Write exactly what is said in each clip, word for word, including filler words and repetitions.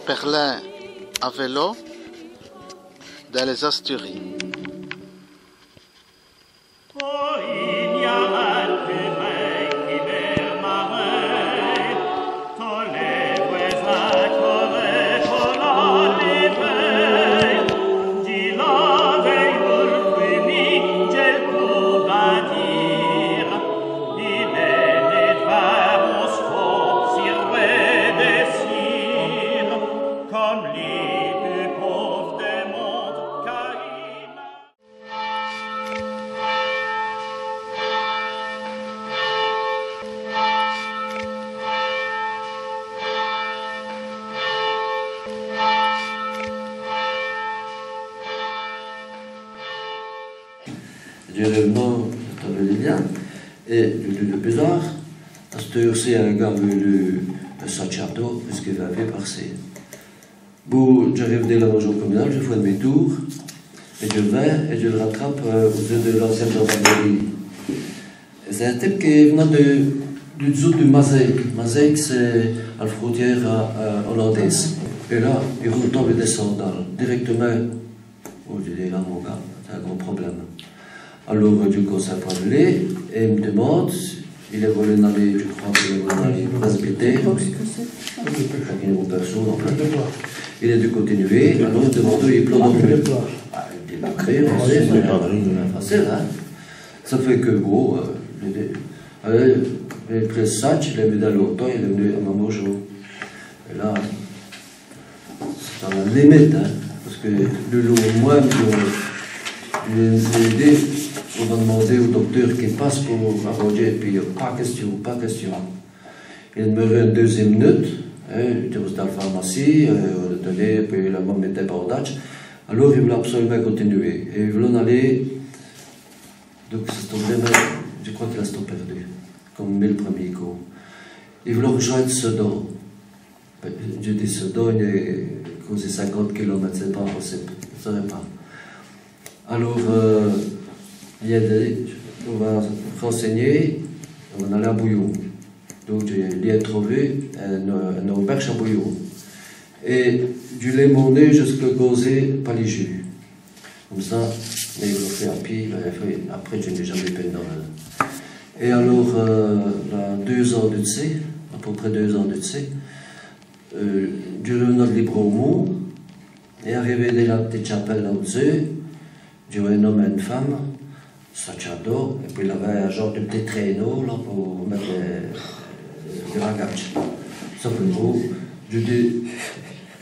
Pèlerinage à vélo dans les Asturies. Dji riv'neu, dji riv'neu, èt dji di, dji di, bârd, asteûre-ci, on gars v'nu, euh, sachadou, pwîsqu'il v'nut passer. Bon, dj'arive dins l' mâjeû comunâle, dji fé d'mi-toûr, èt dji vin, èt dji l' ratrape, euh, au-d'zeû d' l'anciène gendarmerie. C'èst on tipe qui v'nut di, di, di Mazègue. Mazègue, c'èst à l' frontiére, euh, olandèse. Èt la, i roule tot avou dès sandales, dirèctemint. Oh, dji di, la, mon gars, c'èst on gros problème. Alôrs, euh, dji l' conse à pârler, èt i m' dimande, il èst v'lu aler, dji crwè qu'il èst v'lu aler au presbytère, mins qu'a-t-i, on pèrsone, enfin. Il èst di continuer, alôrs, dji l' dimande, il plèt donc. Ah, il dit, bah, crèyez, c'èst, c'èst facile, hein. Ça fêt qui, bon, euh, dji di, alez, dji l' prèsse, dji l' mèt dins l'autobus, il èst v'nu à Mamojou. Èt la, c'èst à l' limite, hein, pace qui li, li, mwins, dji, dji, dji di, on va d'mander au docteûr qui passe pou arindjî, èt pwîs, euh, nén quèstion, nén quèstion. Il d'meure dîj minutes, hein, dji rèsse dins l' farmacie, euh, on-z-a d'né, pwîs la mame mèt dès bandadjes. Alôrs, il v'leut absolumint continuer. Èt il v'leut aler, donc, c'èst on vraî, dji crwè qu'il èst pèrdu, come mi l' preumî côp. Il v'leut ridjwinde Sedan. Bin, dji di, Sedan, c'èst, c'èst cinquante kilomètes, c'èst nén possibe, ça n' sèreut nén. Alôrs, euh, il a dit, on va s' rinséyî, on va aler à Bouyon. Donc, dji, dj'a trové, euh, on, on-z-a d'bèrje à Bouyon. Èt dji l'a mèné jusqu'à costé Paliju. Come ça, mins dji l'a fêt à pîd, bin, enfin, après, dji n'é jamés pus d'né. Èt alôrs, euh, la, deûs-ans di ça, à pô près deûs-ans di ça, euh, dji riv'neu d' Libremont, èt arivé dins la p'tite chapèle la-d'zeû, dji vwè on-ome èt one feume, sachadou, èt pwîs il aveut on genre di p'tit trênot, la, pou mète, euh, dès bagadjes. Ça fêt, dji di,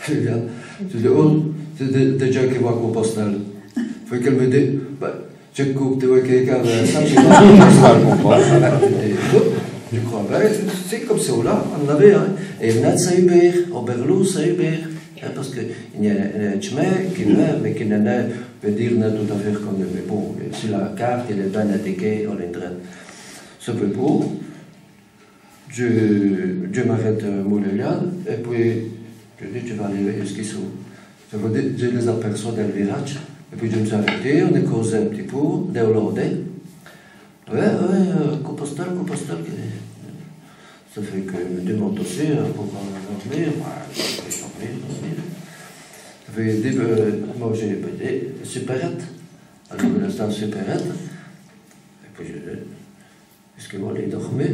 dji di, oh, c'èst dès, dès djins qui vont à Compostelle. Fêt qu'èle mi dit, bin, dji coupe, dji vwè qui, qui, euh, ça, dji di, dji crwè, bin, c'èst come ça, la, on-z-aveut, hein. Èt on-z-a d'Saint-Hubert, au Berlou, Saint-Hubert, hein, pace qu'i gn-a, i gn-a on tch'min qui va, mins qui n'èst nén, on pout dîre, nén tout-à-fêt r'conu, mins bon, su la carte, il èst bin indiké, on l'indrèt. Ça fêt pou, dji, dji m'arète, euh, à Montlélian, èt pwîs, dji di, dji va aler vèy çou qu'i sont. Ça fêt, dji, dji lès-apèrçwè dins l' viradje, èt pwîs dji m' su arèté, on-z-a causé on p'tit pô, d'olandès. Oyi, oyi, euh, Compostelle, Compostelle, qui, ça fêt qu'èle mi dimande ossi, euh, pou, euh, dormir, bin, dji di dormir, dormir. Ça fêt, dji di, euh, mins dji di, bin, dji di, supérette. Alôrs, on-z-a stî supérette. Èt pwîs, dji di, èst-ce qui vos v'lez dormir ?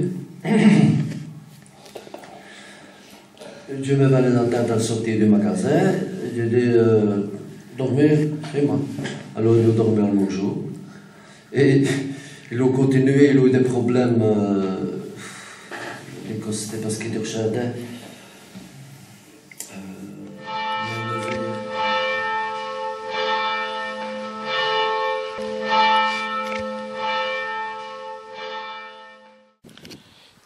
Dji m' va aler atanne à l' sôrtîye du magazin. Dji di, euh, dormir, c'èst mwins. Alôrs, il a dormi on-z-a mangé. Èt il a continué, il a yeû dès problèmes, euh, èt qwè, c'èsteût pace qu'i dûreut, euh,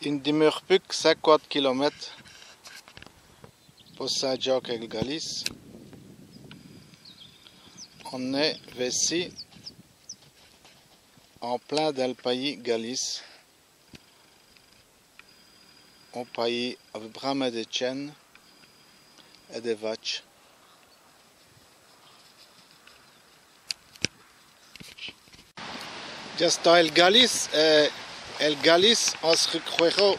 I n' dimeure pus qu' cinquante kilomètes po Saint-Jacques-lès-Galices. On-z-èst vêci en plin dins l' payis Galice. On payis avou brâmint dès tchènes èt dès vatches. Dj'a stî èl Galice, èt èl Galice, on s' r'crwèreut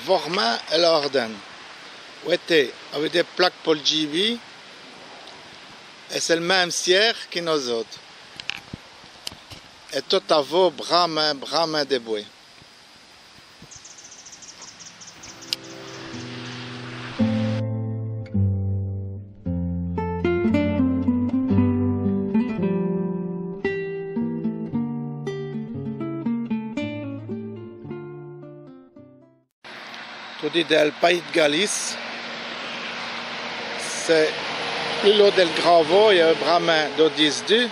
vôrmint è l'Ârdène. Wètez, avou dès plakes po l' djî bî, èt c'èst l' minme sièr' qui nos-ôtes. Èt tot-avau brâmint, brâmint dès bwès. Todi dins l' payis d' Galice, c'èst pus lot dèl Grand-Vôye, brâmint do dîh-dju.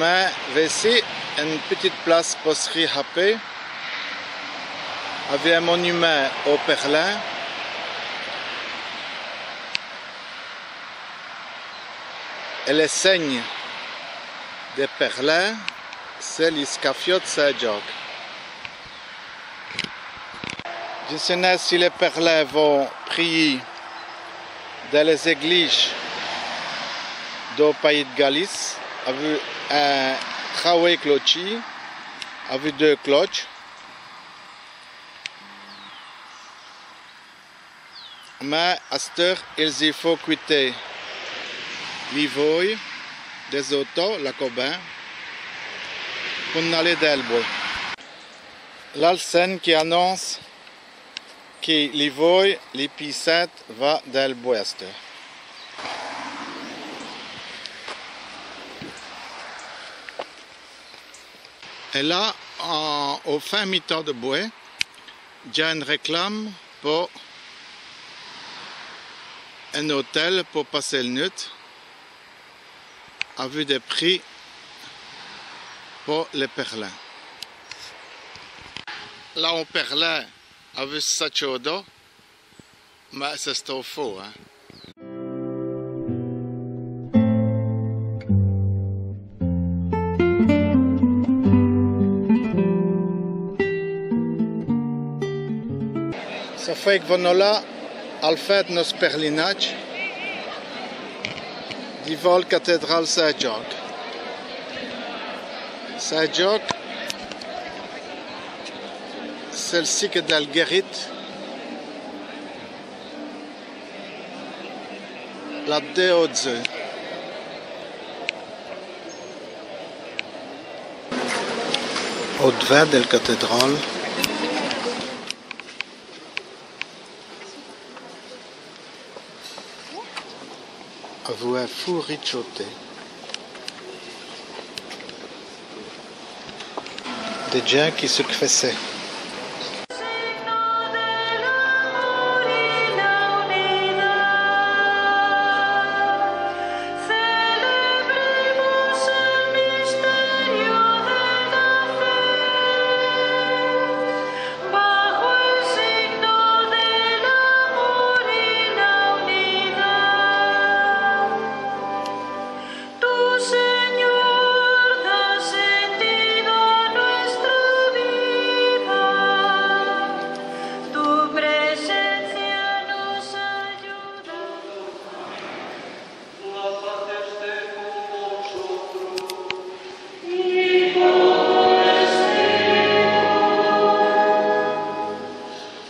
Mins vêci ène pitite place po s' rihapper, avou in monumint aus pèrlins. Èt l' sègne dès pèrlins, c'èst li scafia d' Sint Djâques. Dji n' sé nén si lès pèrlins vont priyî dins lès-èglîjes do payis d' Galice, avou in trawêt clotchî, avou deûs clotches. Mins asteûre, i lî faut qwiter li vôye dès-ôtos, la cobin, po-z-aler dins l' bwès. Là l' sène qui anonce qui li vôye, li pî sinte, va dins l' bwès asteûre. Èt là, an, au fin mitan dè bwès, dj'a ène rèclame po in-ôtèl po passer l' nut', avou dès pris po lès pèrlins. Là, on pèrlin avou s' satchôda, mins c'èst-st-on fô, in. Ça fêt qu' nos-v'là al fin d' nosse pèrlinadje divant l' catèdråle Sint Djâques. Sint Djâques, c'èst l' site dèl guèrite, là-d'dins au-d'zeû. Au-d'vant dèl catèdråle, avou in foû rez-d'-chôté. Dès djins qui s' cwèssèt.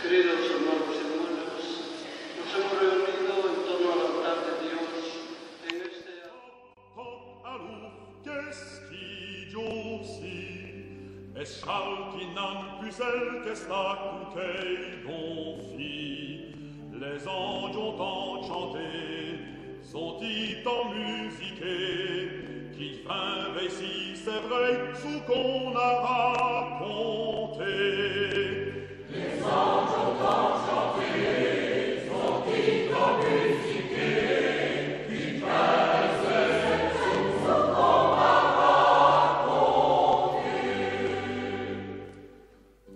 Queridos hermanos y hermanas, nos hemos reunido en torno al altar de Dios en este... Tot a l'oûr, qu'èst-ce qu'i djoûwe ci? Èst-ce chal qui n'in.me pus zèl qu'èsta cou qu'èst-on fi? Lès-andjes ont tant tchanté, sont-i tant musiqués, qui vint vèci, c'èst vraî, çou qu'on a raconté.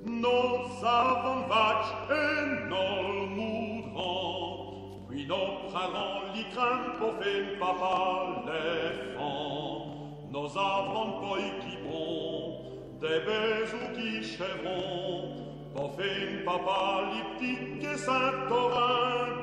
Nos-avans vatch èt nos l' moudrans, pwis nos prindrans li trin po fé papa lès-fants. Nos-avans pôy qui bons, dès bèsoûs qui chèvrons, po fé papa li p'tit qu'èst sint Torin